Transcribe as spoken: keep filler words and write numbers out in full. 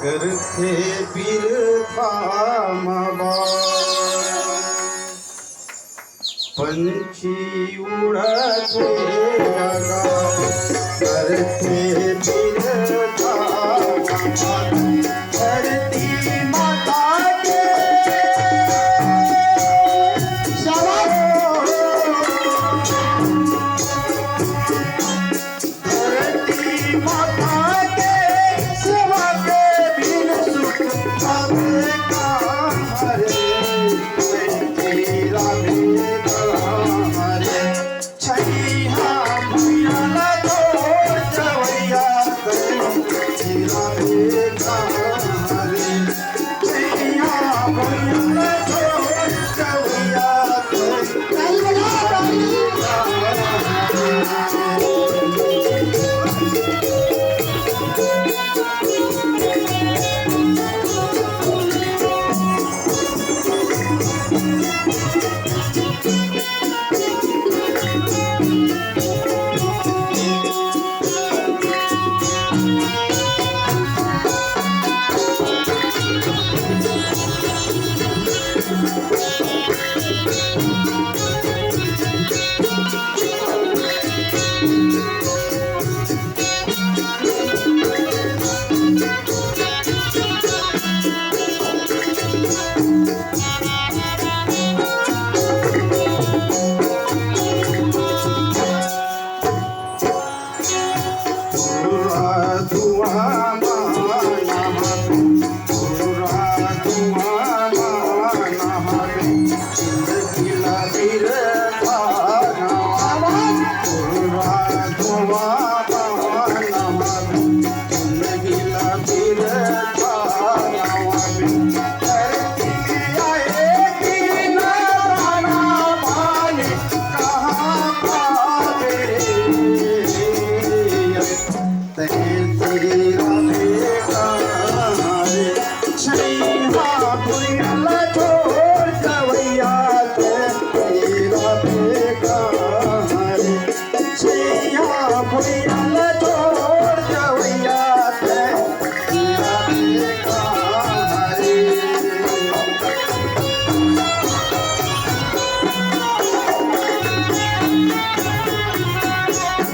करथे बिरथा म बास। पंछी उड़थे आकाश, करथे बिरथा म बास। धरती माता के शाबाश। धरती माता के सेवा के बिन सुख पावे कहाँ रे, तेरा बेटा रे। छैया भुइयां ला तोड़ चवैया, तेरा बेटा रे।